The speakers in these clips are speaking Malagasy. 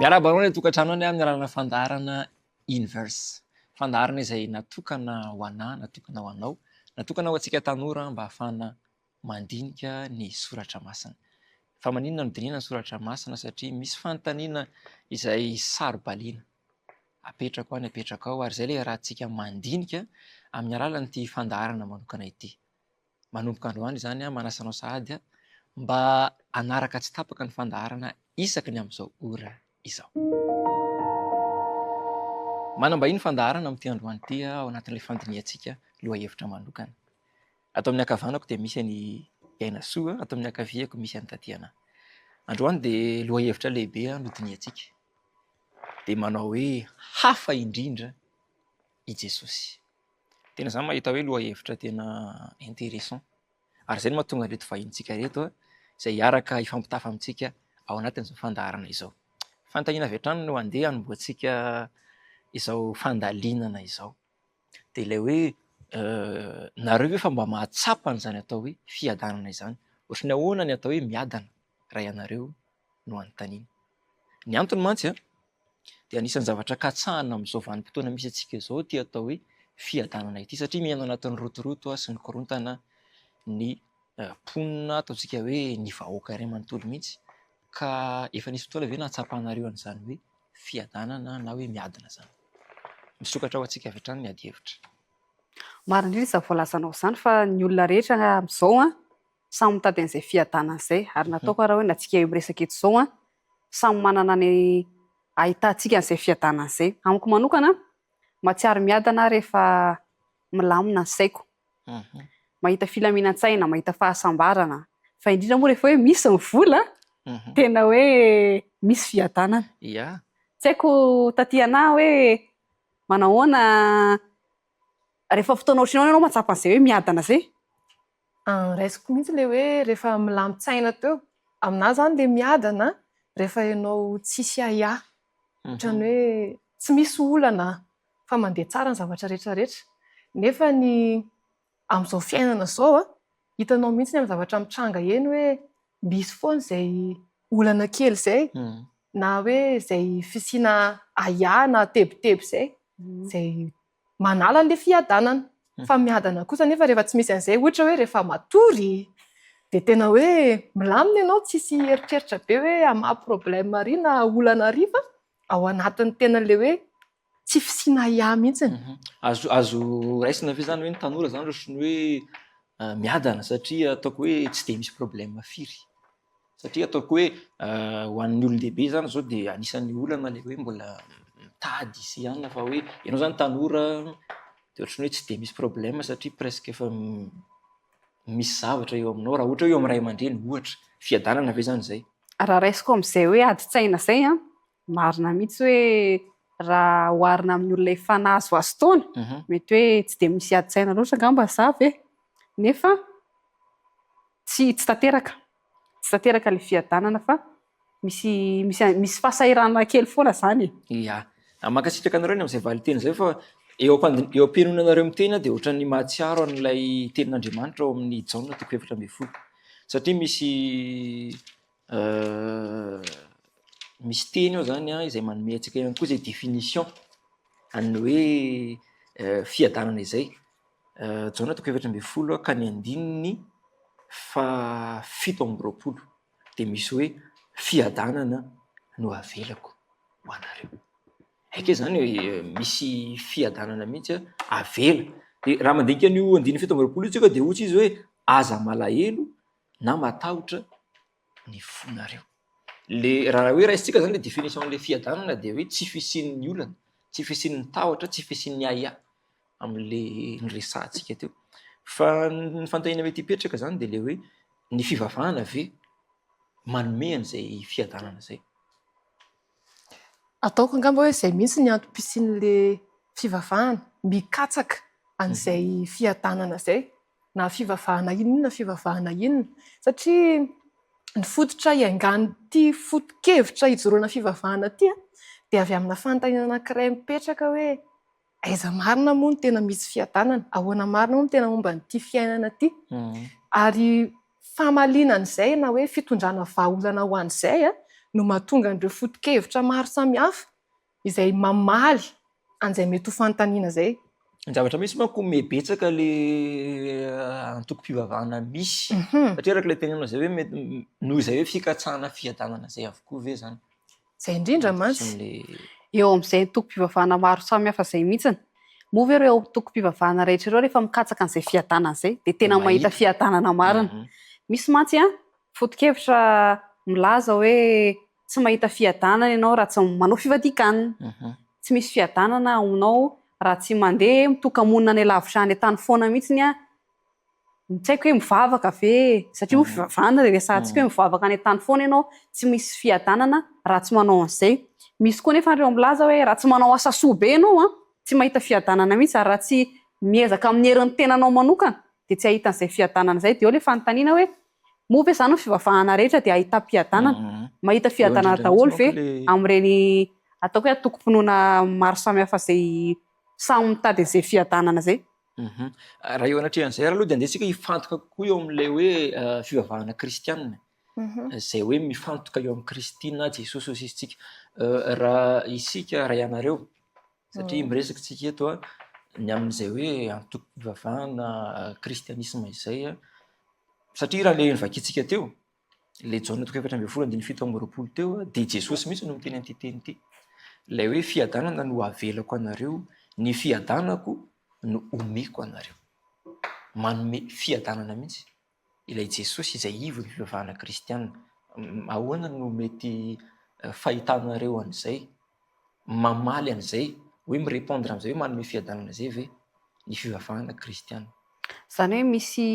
Miarahaba anao any an-tokantrano any amin'ny alalan'ny fandaharana Inverse. Fandaharana izay natokana ho anà, natokana ho anao, natokana ho antsika tanora mba hahafahana mandinika ny soratra masina. Fa maninona no dinihina ny soratra masina? Satria misy fanontaniana izay saro-baliana. Apetrako any, apetrako ao, ary izay ilay iarahantsika mandinika amin'ny alalan'ity fandaharana manokana ity. Manomboka androany izany aho manasa anao sahady mba hanaraka tsy tapaka ny fandaharana isaky ny amin'izao ora izao. Manam-bahiny fandaharana amin'ity androany ity ao anatin'ilay fandinihantsika lohahevitra manokana. Ato amin'ny ankavanako dia misy an'i Ainasoa, ato amin'ny ankaviako misy an'i Tatiana. Androany dia lohahevitra lehibe no dinihantsika. Dia manao hoe hafa indrindra i Jesosy. Tena za mahita hoe lohahevitra tena intéressant. Ary izay no mahatonga an'ireto vahinintsika ireto izay hiaraka hifampitafa amintsika ao anatin'izao fandaharana izao. Fanontaniana avy hatrany no andeha hanombohantsika izao fandalinana izao. Dia ilay hoe nareo ve efa mba mahatsapa an'izany atao hoe fiadanana izany? Ohatran'ny ahoana ny atao hoe miadana raha ianareo no anontaniana? Ny antony mantsy an, dia anisan'ny zavatra katsahina amin'izao vanim-potoana misy antsika izao ity atao hoe fiadanana ity satria miaina anatin'ny rotoroto sy ny korontana ny mponina, ataontsika hoe ny vahoaka iray manontolo mihitsy. Ka efa nisy fotoana ve nahatsapanareo an'izany hoe fiadanana na hoe miadana izany? Misokatra ho antsika avy hatrany ny adihevitra. Marina indrindra izany voalazanao izany fa ny olona rehetra amin'izao an, samy mitady an'izay fiadanana izay ary nataoko ara hoe na tsika eo miresaka eto izao an, samy manana ny ahitantsika an'izay fiadanana izay. Amiko manokana, mahatsiaro miadana aho rehefa milamina ny saiko. Mahita filaminan-tsaina, mahita fahasambarana, fa indrindra moa rehefa hoe misy ny vola, tena hoe misy fiadanana. Ya. Tsy haiko Tatiana hoe manahoana rehefa fotoana ohatran'ny ahoana ianao mahatsapa an'izay hoe miadana izay? Raisiko mihitsy ilay hoe rehefa milamin-tsaina teo. Aminà izany ilay miadana rehefa ianao tsisy ahiahy. Ohatran'ny hoe tsy misy olana fa mandeha tsara ny zavatra rehetra rehetra. Nefa ny amin'izao fiainana izao an, hitanao mihitsy amin'ny zavatra mitranga eny hoe misy foana izay olana kely izay na hoe izay fisiana ahiahy na tebiteby izay, izay manala an'ilay fiadanana. Fa miadana kosa anefa rehefa tsy misy an'izay, ohatra hoe rehefa matory dia tena hoe milamina ianao, tsisy eritreritra be hoe hamaha problème ary na olana ary fa ao anatin'ny tena ilay hoe tsy fisiana ahiahy mihitsy. Azo azo raisina ve izany hoe ny tanora izany ohatran'ny hoe miadana satria ataoko hoe tsy dia misy problème firy? Satria ataoko hoe ho an'ny olon-dehibe izany izao dia anisan'ny olana ilay hoe mbola mitady sy anona fa hoe ianao izany tanora dia ohatran'ny hoe tsy dia misy problème satria presque efa misy zavatra eo aminao raha ohatra hoe eo amin'ny ray aman-dreny ohatra. Fiadanana ve izany izay? Raha raisiko amin'izay hoe adin-tsaina izay an, marina mihitsy hoe raha oharina amin'ny olona efa nahazoazo taona, mety hoe tsy dia misy adin-tsaina loatra angamba za ve? Nefa Tsy tsy tanteraka, tsy tanteraka ilay fiadanana fa misy misy misy fahasahiranana kely foana izany e. Ia. Mankasitraka anareo ny amin'izay valin-teny izay fa eo am-pandin- eo am-pihainoana anareo miteny aho dia ohatran'ny mahatsiaro an'ilay tenin'Andriamanitra ao amin'ny Jaona toko 14. Satria misy misy teny ao izany an izay manome antsika ihany koa izay définition an'ny hoe fiadanana izay. Jaona toko 14 ka ny andininy faha-27 dia misy hoe fiadanana no avelako ho anareo. Haika izany hoe misy fiadanana mihitsy avela. Dia raha mandinika an'io andininy 27 io tsika dia hoy izy hoe aza malahelo na matahotra ny fonareo. Le raha hoe raisintsika zany le définition an'le fiadanana dia hoe tsy fisian'ny olana, tsy fisian'ny tahotra, tsy fisian'ny ahiahy amin'le niresahantsika teo. Fa ny fanontaniana mety hipetraka zany dia le hoe ny fivavahana ve manome an'izay fiadanana izay? Ataoko angamba hoe izay mihitsy ny antom-pisian'le fivavahana, mikatsaka an'izay fiadanana izay. na fivavahana inona na fivavahana inona satria ny fototra iaingan'ity foto-kevitra ijoroana fivavahana ity dia avy amina fanontaniana anankiray mipetraka hoe aiza marina moa no tena misy fiadanana, ahoana marina moa no tena momba an'ity fiainana ity ary famaliana an'izay na hoe fitondrana vahaolana ho an'izay. no mahatonga an'ireo foto-kevitra maro samihafa izay mamaly an'izay mety ho fanontaniana izay. Ny zavatra misy manko miha-betsaka le antokom-pivavahana misy satria araka ilay teneninao izay hoe mety noho izay hoe fikatsahana fiadanana izay avokoa ve izany? Izay indrindra mantsy. Eo amin'izay antokom-pivavahana maro samihafa izay mihitsy. Moa ve ireo antokom-pivavahana rehetra ireo rehefa mikatsaka an'izay fiadanana izay dia tena mahita fiadanana marina? Misy mantsy an, foto-kevitra milaza hoe tsy mahita fiadanana ianao raha tsy manao fivadikan-kanina. Tsy misy fiadanana ao aminao raha tsy mandeha mitoka-monina any alavitra any an-tany foana mihitsy an. Tsy haiko hoe mivavaka ve, satria moa fivavahana ilay resahantsika hoe mivavaka any an-tany foana ianao, tsy misy fiadanana raha tsy manao an'izay. Misy koa anefa ireo milaza hoe raha tsy manao asa soa be ianao an, tsy mahita fiadanana mihitsy ary raha tsy miezaka amin'ny herin'ny tenanao manokana dia tsy hahita an'izay fiadanana izay. Dia eo ilay fanontaniana hoe Moa ve izany ny fivavahana rehetra dia ahitam-piadanana? Mahita fiadanana daholo ve amin'ireny ataoko hoe antokom-pinoana maro samihafa izay samy mitady an'izay fiadanana izay? Raha eo anatrehan'izay ary aloha dia andeha isika hifantoka kokoa eo amin'ilay hoe fivavahana kristianina, izay hoe mifantoka eo amin'i Kristy na Jesosy hoy isika. Raha isika, raha ianareo, satria miresaka isika eto ny amin'izay hoe antokom-pivavahana kristianisma izay, Satria raha ilay novakintsika teo, ilay Jaona toko 14 andininy 27 teo, dia Jesosy mihitsy no miteny an'ity teny ity. Ilay hoe fiadanana no avelako anareo, ny fiadanako no omeko anareo. Manome fiadanana mihitsy ilay Jesosy izay ivon'ny fivavahana kristiana. Ahoana no mety fahitanareo an'izay? Mamaly an'izay, hoe mi-répondre an'izay hoe manome fiadanana izay ve ny fivavahana kristiana? Izany hoe misy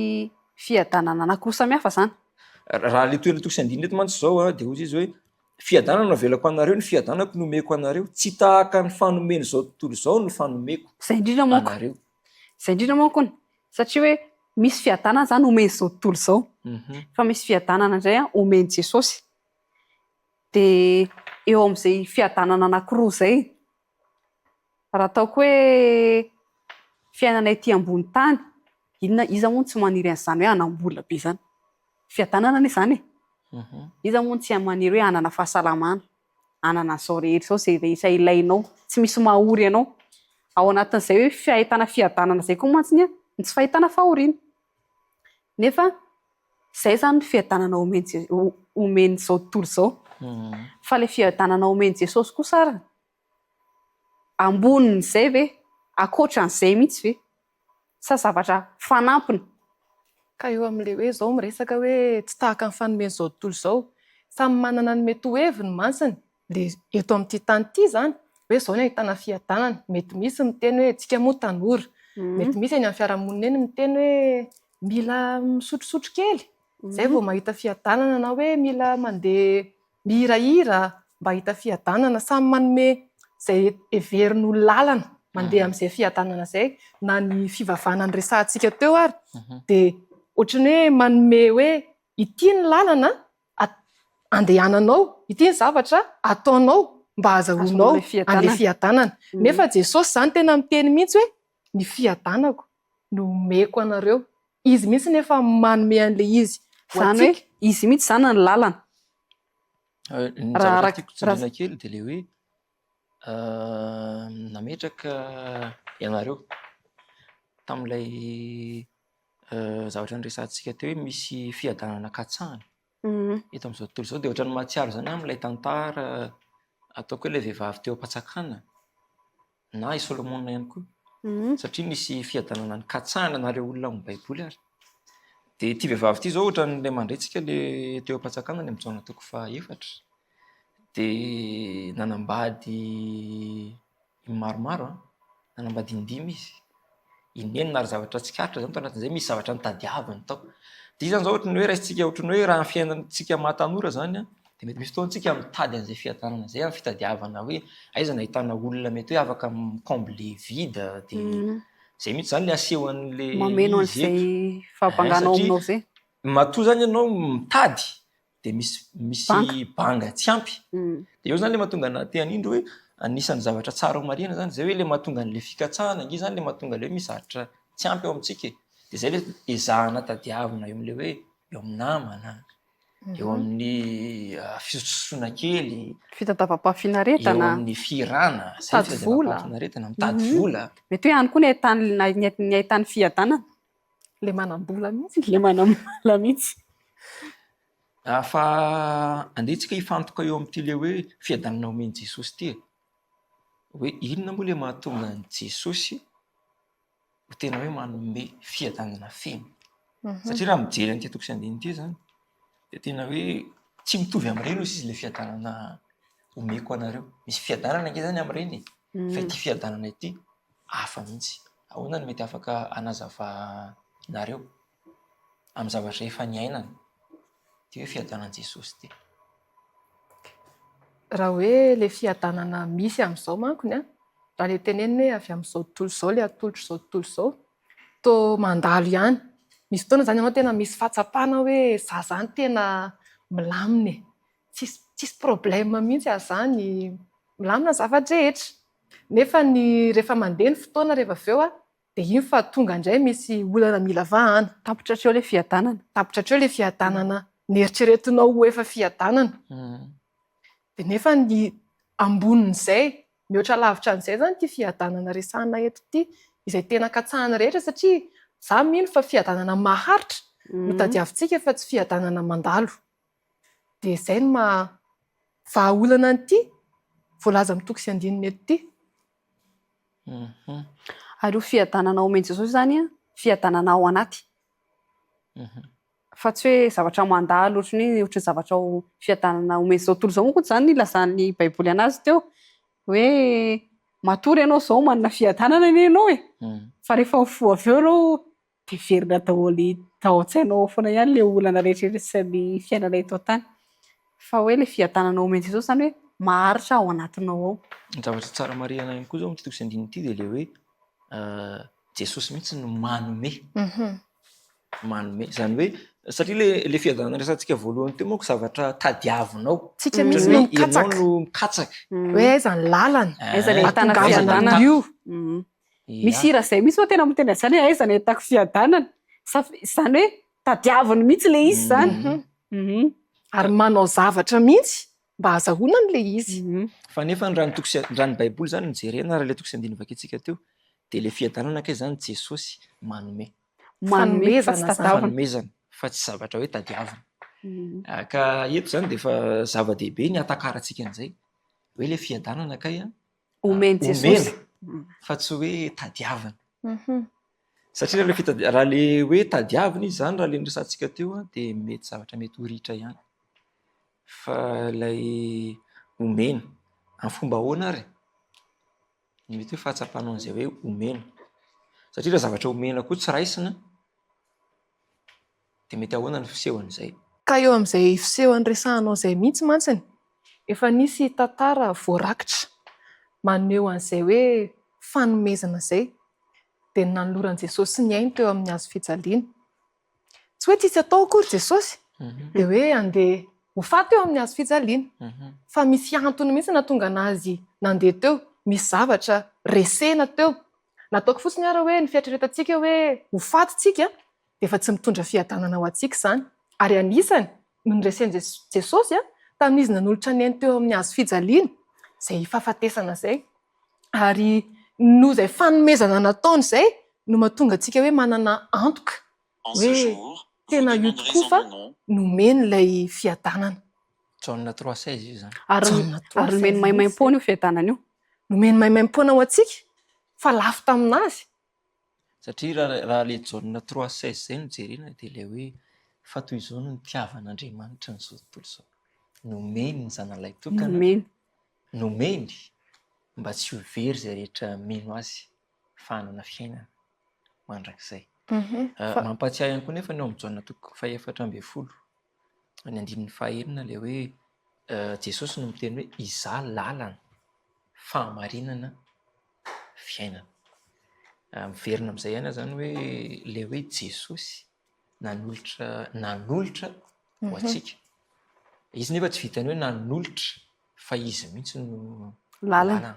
fiadanana anankiroa samihafa izany? Raha ilay toerana toko sy andininy eto mantsy izao dia hoy izy hoe, fiadanana no avelako anareo, ny fiadanako no omeko anareo, tsy tahaka ny fanomen'izao tontolo izao no fanomeko Izay indrindra manko. anareo. Izay indrindra manko hono, satria hoe misy fiadanana izany omen'izao tontolo izao, fa misy fiadanana indray omen'i Jesosy. Dia eo amin'izay fiadanana anankiroa izay, raha ataoko hoe fiainana ety ambony tany, inona, iza moa no tsy maniry an'izany hoe hanam-bola be izany? Fiadanana anie izany e! Iza moa no tsy maniry hoe hanana fahasalamana, hanana an'izao rehetra izao, izay rehetra ilainao, tsy misy mahory anao. Ao anatin'izay hoe fahitana fiadanana izay koa mantsy ny tsy fahitana fahoriana. Nefa Izay izany ny fiadanana omen'i omen'izao tontolo izao. Fa ilay fiadanana omen'i Jesosy kosa ary, ambonin'izay ve? Ankoatran'izay mihitsy ve? Sa zavatra fanampiny? Ka eo amin'ilay hoe izao miresaka hoe tsy tahaka ny fanomen'izao tontolo izao. Samy manana ny mety ho heviny mantsy ilay eto amin'ity tany ity izany, hoe izao ny ahitana fiadanana. Mety misy miteny hoe tsika moa tanora, mety misy eny amin'ny fiarahamonina eny miteny hoe mila misotrosotro kely izay vao mahita fiadanana na hoe mila mandeha mihirahira mba hahita fiadanana. Samy manome izay heveriny ho lalana mandeha amin'izay fiadanana izay. Na ny fivavahana noresahantsika teo ary dia ohatran'ny hoe manome hoe ity ny lalana andehananao, ity ny zavatra ataonao mba hahazahoanao an'ilay fiadanana. Nefa Jesosy izany tena miteny mihitsy hoe ny fiadanako no omeko anareo. Izy mihitsy nefa manome an'ilay izy ho Izany hoe antsika. izy mihitsy izany ny lalana. Ny Raha zavatra araka tiako raha tsindriana kely dia ilay hoe nametraka ianareo tamin'ilay zavatra niresahantsika teo hoe misy fiadanana katsahana eto amin'izao tontolo izao dia ohatran'ny mahatsiaro izany aho amin'ilay tantara ataoko hoe ilay vehivavy teo am-patsakana na i Solomona ihany koa satria nisy fiadanana nikatsahana na ireo olona ao amin'ny Baiboly ary. Dia ity vehivavy ity izao ohatran'ilay mandray antsika ilay teo am-patsakana any amin'ny Jaona toko fahaefatra. Dia nanambady maromaro an, nanambady in-dimy izy. Inenina ary zavatra tsikaritra izany tao anatin'izay, misy zavatra notadiaviny tao. Dia izy izany izao ohatran'ny hoe raisintsika ohatran'ny hoe raha ny fiainantsika maha tanora izany an, dia mety misy fotoana isika mitady an'izay fiadanana izay amin'ny fitadiavana hoe aiza no ahitana olona mety hoe afaka mi-combler vide, dia izay mihitsy izany ilay asehon'ilay Mameno izy eto. an'izay fahabangana ao Satria aminao izay. matoa izany ianao mitady dia misy misy Banga. banga tsy ampy. Dia eo izany ilay mahatonga anà te hanindry hoe anisan'ny zavatra tsara homarihana izany izay hoe ilay mahatonga an'ilay fikatsahana ange izany ilay mahatonga ilay hoe misy zavatra tsy ampy ao amintsika e. Dia izay ilay ezahana tadiavina eo amin'ilay hoe eo amin'ny namana. Eo amin'ny fisotrosotroana kely. Fitadiavam-pahafinaretana. Eo amin'ny fihirana. Mitady vola. Fitadiavam-pahafinaretana, mitady vola. Mety hoe any koa ny ahitany ny ahitany fiadanana. Ilay manam-bola mihitsy. Ilay manam-bola mihitsy. Fa andeha tsika hifantoka eo amin'ity ilay hoe fiadanana omen'i Jesosy ity e. Hoe inona moa ilay mahatonga an'i Jesosy ho tena hoe manome fiadanana feno. Satria raha mijery an'ity toko sy andininy ity izany dia tena hoe tsy mitovy amin'ireny hozy izy ilay fiadanana omeko anareo. Misy fiadanana ange izany amin'ireny e, fa ity fiadanana ity hafa mihitsy. Ahoana no mety afaka hanazavanareo amin'ny zavatra efa niainana ity hoe fiadanan'i Jesosy ity? Raha hoe ilay fiadanana misy amin'izao mankony an, raha ilay tenenina hoe avy amin'izao tontolo izao ilay atolotr'izao tontolo izao, toa mandalo ihany. Misy fotoana izany ianao tena misy fahatsapana hoe izaho izany tena milamina e! Tsisy tsisy problème mihitsy aho izany, milamina ny zava-drehetra. Nefa ny rehefa mandeha ny fotoana rehefa avy eo an, Dia iny fa tonga indray misy olana mila vahana. Tapitra hatreo ilay fiadanana. Tapitra hatreo ilay fiadanana neritreretinao ho efa fiadanana. Dia nefa ny ambonin'izay, mihoatra lavitra an'izay izany ity fiadanana resahina eto ity, izay tena katsahan'ny rehetra satria izaho mino fa fiadanana maharitra no tadiavintsika fa tsy fiadanana mandalo. Dia izay no maha vahaolana an'ity voalaza amin'ny toko sy andininy eto ity. Ary io fiadanana omen'i Jesosy io izany an, fiadanana ao anaty. Fa tsy hoe zavatra mandalo ohatran'ny hoe ohatran'ny zavatra ao fiadanana omen'izao tontolo izao manko izany no ilazan'ny baiboly an'azy teo. Hoe matory ianao izao manana fiadanana anie ianao e! Fa rehefa mifoha avy eo ianao Dia miverina daholo tao an-tsainao ao foana ihany ilay olana rehetra rehetra sy ny fiainana eto an-tany. Fa hoe ilay fiadanana omen'i Jesosy izany hoe maharitra ao anatinao ao. Ny zavatra tsara marihana ihany koa izao amin'ity toko sy andininy ity dia ilay hoe Jesosy mihitsy no manome. Manome. Izany hoe satria ilay ilay fiadanana resahantsika voalohany teo manko zavatra tadiavinao. Tsika mihitsy no mikatsaka. Ianao no mikatsaka. Hoe aiza ny lalana. Aiza ny ahitana fiadanana. Io. Misy hira izay mihitsy moa tena miteny an'izany hoe aiza no ahitako fiadanana. Izany hoe tadiaviny mihitsy ilay izy izany. Ary manao zavatra mihitsy mba hahazahoana an'ilay izy. Fa nefa raha ny toko sy raha ny baiboly izany no jerena raha ilay toko sy andininy vakintsika teo dia ilay fiadanana kay izany Jesosy manome. Manome fa tsy tadiavina. Fanomezana fa tsy zavatra hoe tadiavina. Ka eto izany dia efa zava-dehibe ny hahatakarantsika an'izay hoe ilay fiadanana kay an Omen'i Jesosy. Omena fa tsy hoe tadiavina. Satria raha ilay fitadi- raha ilay hoe tadiavina izy izany, raha ilay noresahantsika teo an, dia mety zavatra mety ho ritra ihany. Fa ilay omena, amin'ny fomba ahoana ary? Ny mety hoe fahatsapanao an'izay hoe omena. Satria raha zavatra omena koa tsy raisina, Dia mety ahoana ny fisehon'izay? Ka eo amin'izay fisehon'ny resahanao izay mihitsy mantsiny, efa nisy tantara voarakitra maneho an'izay hoe fanomezana izay, dia ny nanoloran'i Jesosy ny ainy teo amin'ny hazo fijaliana. Tsy hoe tsisy atao akory Jesosy, dia hoe handeha ho faty eo amin'ny hazo fijaliana, fa misy antony mihitsy nahatonga an'azy nandeha teo, misy zavatra resena teo. Nataoko fotsiny ary hoe ny fieritreretantsika hoe ho faty tsika dia efa tsy mitondra fiadanana ho antsika izany. Ary anisany no noresen'i Jesosy tamin'izy nanolotra ny ainy teo amin'ny hazo fijaliana, izay fahafatesana izay. Ary noho izay fanomezana nataony izay no mahatonga antsika hoe manana antoka hoe tena io tokoa fa nomeny ilay fiadanana. Jaona 3,16 io izany. Ary ary nomeny maimaimpoana io fiadanana io. Nomeny maimaimpoana ho antsika fa lafo tamin'azy. Satria raha raha ilay Jaona 3,16 izay no jerena dia ilay hoe fa toy izao no nitiavan'Andriamanitra an'izao tontolo izao. Nomeny ny zanany tokana. Nomeny. Nomeny mba tsy ho very izay rehetra mino azy fa hanana fiainana mandrakizay. Mampahatsiahy ihany koa nefa ny ao amin'ny Jaona toko faha-14 ny andininy fahaenina ilay hoe Jesosy no miteny hoe izaho lalana, fahamarinana, fiainana. Miverina amin'izay ihany aho izany hoe ilay hoe Jesosy nanolotra nanolotra ho antsika. Izy nefa tsy vitan'ny hoe nanolotra fa izy mihitsy no lalana.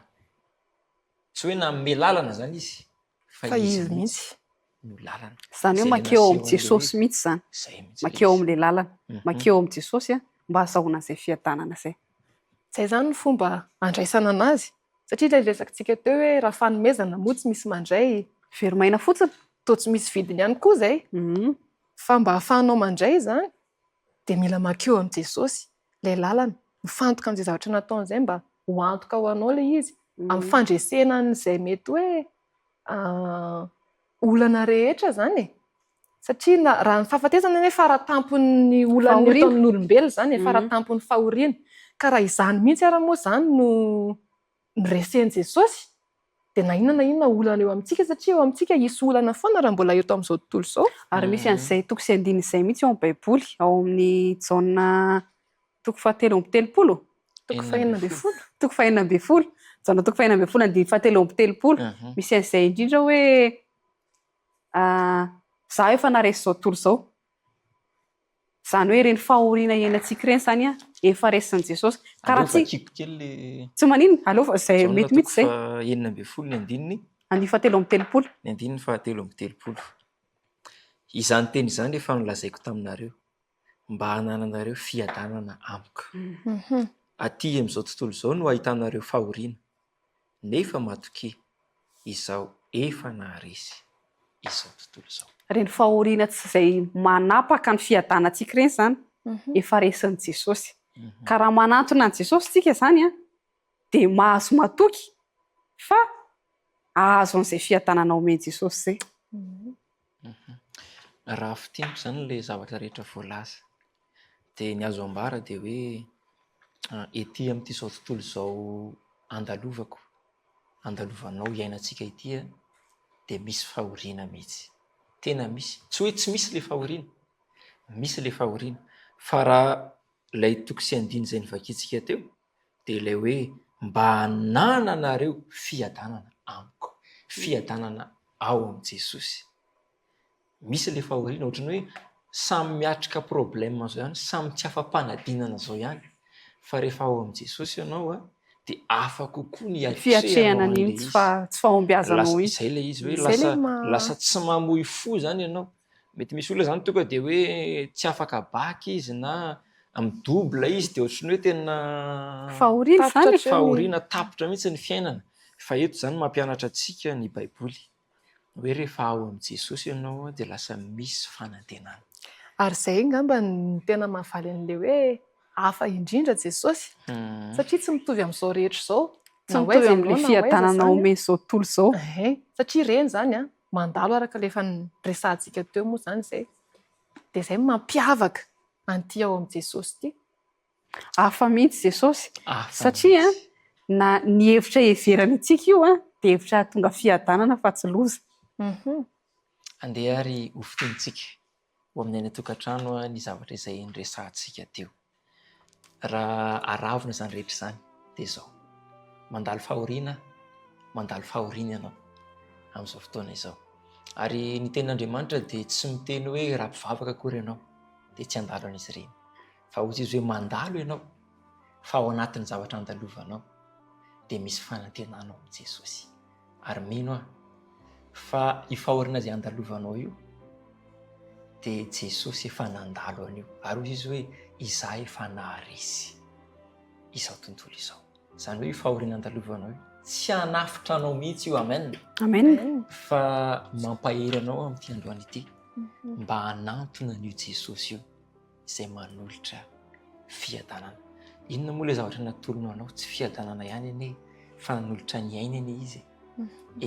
Tsy hoe nanome lalana izany izy fa izy mihitsy. no lalana. Izany hoe Izay mankeo amin'i naseho an'ilay Jesosy hoe mihitsy izany. izay mihitsy ilay Mankeo izy. amin'ilay lalana. Mankeo amin'i Jesosy mba hahazahoana an'izay fiadanana izay. Izay izany ny fomba andraisana anazy. Satria ilay resakintsika teo hoe raha fanomezana moa tsy misy mandray. Very maina fotsiny. Toa tsy misy vidiny ihany koa izay. Fa mba ahafahanao mandray izany dia mila mankeo amin'i Jesosy ilay lalana. Mifantoka amin'izay zavatra nataony izay mba ho antoka ho anao ilay izy. Amin'ny fandresena an'izay mety hoe olana rehetra izany e. Satria na raha ny fahafatesana anie faratampon'ny olana eto Fahoriana. amin'ny olombelona izany e, faratampon'ny fahoriana. Ka raha izany mihitsy ary moa izany no noresen'i Jesosy dia na inona na inona olana eo amintsika satria eo amintsika hisy olana foana raha mbola eto amin'izao tontolo izao. Ary misy an'izay toko sy andininy izay mihitsy ao amin'ny Baiboly, ao amin'ny Jaona toko fahatelo amby telopolo. Toko fahenina ambin'ny folo. Toko fahenina ambin'ny folo. Jaona toko fahenina ambin'ny folo andininy fahatelo amby telopolo. Misy an'izay indrindra hoe izaho efa naharesy izao tontolo izao. Izany hoe ireny fahoriana iainantsika ireny izany an, efa resin'i Jesosy. Ka raha Aleo tsy vakiko kely le tsy maninona, aleo fa izay Jaona mety toko mihitsy izay. fahenina ambin'ny folo ny andininy. Andininy fahatelo amby telopolo. Ny andininy fahatelo amby telopolo. Izany teny izany efa nolazaiko taminareo, mba hanananareo fiadanana amiko. Aty amin'izao tontolo izao no ahitanareo fahoriana, nefa matokia, izaho efa naharesy izao tontolo izao. Ireny fahoriana tsy izay manapaka ny fiadanantsika ireny izany, efa resin'i Jesosy. Ka raha manantona an'i Jesosy isika izany an, dia mahazo matoky fa hahazo an'izay fiadanana omen'i Jesosy izay. Raha fintiniko izany ilay zavatra rehetra voalaza, dia ny azo ambara dia hoe ety amin'ity izao tontolo izao andalovako, andalovanao, iainantsika ity an, dia misy fahoriana mihitsy. Tena misy. Tsy hoe tsy misy ilay fahoriana, misy ilay fahoriana. Fa raha ilay toko sy andininy izay novakintsika teo dia ilay hoe mba hanananareo fiadanana amiko, fiadanana ao amin'i Jesosy. Misy ilay fahoriana ohatran'ny hoe samy miatrika problème zao ihany, samy tsy afa-panadinana zao ihany, fa rehefa ao amin'i Jesosy ianao an, dia hafa kokoa ny Fiatrehana hiatrehanao an'iny an'ilay tsy izy. fa- tsy fahombiazanao Lasa iny. izay ilay izy hoe Izay ilay lasa maha- lasa tsy mamoy fo izany ianao. Mety misy olona izany tonga dia hoe tsy afaka bac izy na mi-double izy dia ohatran'ny hoe tena Fahoriana Tapitra izany e. hatreo ny- fahoriana tapitra mihitsy ny fiainana. Fa eto izany mampianatra antsika ny Baiboly hoe rehefa ao amin'i Jesosy ianao dia lasa misy fanantenana. Ary izay angamba no tena mahavaly an'ilay hoe hafa indrindra Jesosy satria tsy mitovy amin'izao rehetra izao. Tsy Na ho mitovy aiza amin'ilay ianao na ho aiza fiadanana izany. omen'izao tontolo izao. Ehe, satria ireny izany an, mandalo araka ilay efa niresahantsika teo moa izany izay. Dia izay no mampiavaka an'ity ao amin'i Jesosy ity. Hafa mihitsy Jesosy Hafa satria mihitsy. na ny hevitra heverany antsika io an, dia hevitra hahatonga fiadanana fa tsy loza. Andeha ary ho fintinitsika ho amin'ny any an-tokantrano ny zavatra izay niresahantsika teo. Raha aravona izany rehetra izany dia izao, mandalo fahoriana, mandalo fahoriana ianao amin'izao fotoana izao. Ary ny tenin'Andriamanitra dia tsy miteny hoe raha mpivavaka akory ianao dia tsy handalo an'izy ireny. Fa hoy izy hoe mandalo ianao fa ao anatin'ny zavatra andalovanao dia misy fanantenana ao amin'i Jesosy. Ary mino aho fa io fahoriana izay andalovanao io dia Jesosy efa nandalo an'io. Ary hoy izy hoe izaho efa naharesy izao tontolo izao. Izany hoe io fahoriana andalovanao io tsy hanafotra anao mihitsy io. Amen. Amen. Fa mampahery anao amin'ity androany ity mba hanantona an'io Jesosy io izay manolotra fiadanana. Inona moa ilay zavatra natolony ho anao? Tsy fiadanana ihany anie fa nanolotra ny ainy anie izy e.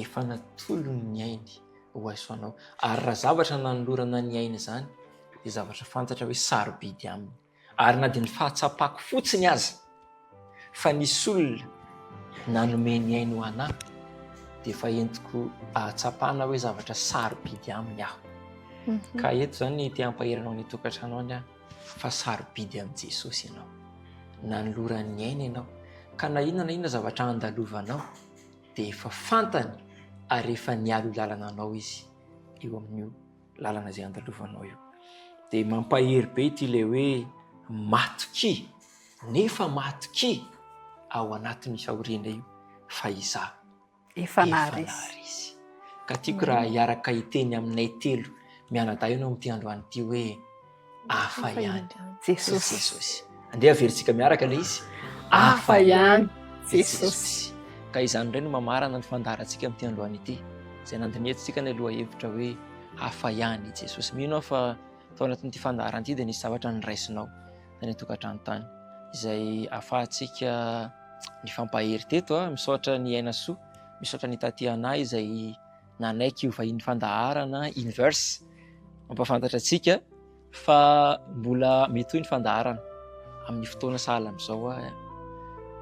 Efa natolony ny ainy ho ahy sy ho anao. Ary raha zavatra nanolorana ny ainy izany dia zavatra fantatra hoe sarobidy aminy. Ary na dia ny fahatsapako fotsiny aza fa nisy olona nanome ny ainy ho anà dia efa entiko ahatsapana hoe zavatra sarobidy aminy aho. Ka eto izany te hampahery anao any an-tokantrano any aho fa sarobidy amin'i Jesosy ianao. Nanolorany ny ainy ianao. Ka na inona na inona zavatra andalovanao dia efa fantany ary efa nialoha lalana anao izy eo amin'io lalana izay andalovanao io. Dia mampahery be ity ilay hoe matokia nefa matokia ao anatin'io fahoriana io fa izaho Efa naharesy. naharesy. Ka tiako raha hiaraka hiteny aminay telo mianadahy ianao amin'ity androany ity hoe hafa ihany Jesosy. Jesosy. Andeha averintsika miaraka ilay izy. Hafa ihany Jesosy. Ka izany indray no mamarana ny fandaharantsika amin'ity androany ity, izay nandinihantsika ny lohahevitra hoe hafa ihany i Jesosy. Mino aho fa tao anatin'ity fandaharana ity dia nisy zavatra noraisinao tany an-tokantrano tany, izay ahafahantsika nifampahery teto. Misaotra ny Ainasoa, misaotra ny Tatiana izay nanaiky ho vahiny fandaharana Inverse mampahafantatra antsika fa mbola mitohy ny fandaharana amin'ny fotoana sahala amin'izao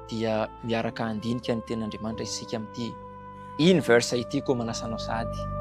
dia miaraka handinika ny tenin'Andriamanitra isika amin'ity Inverse ity koa manasa anao sahady.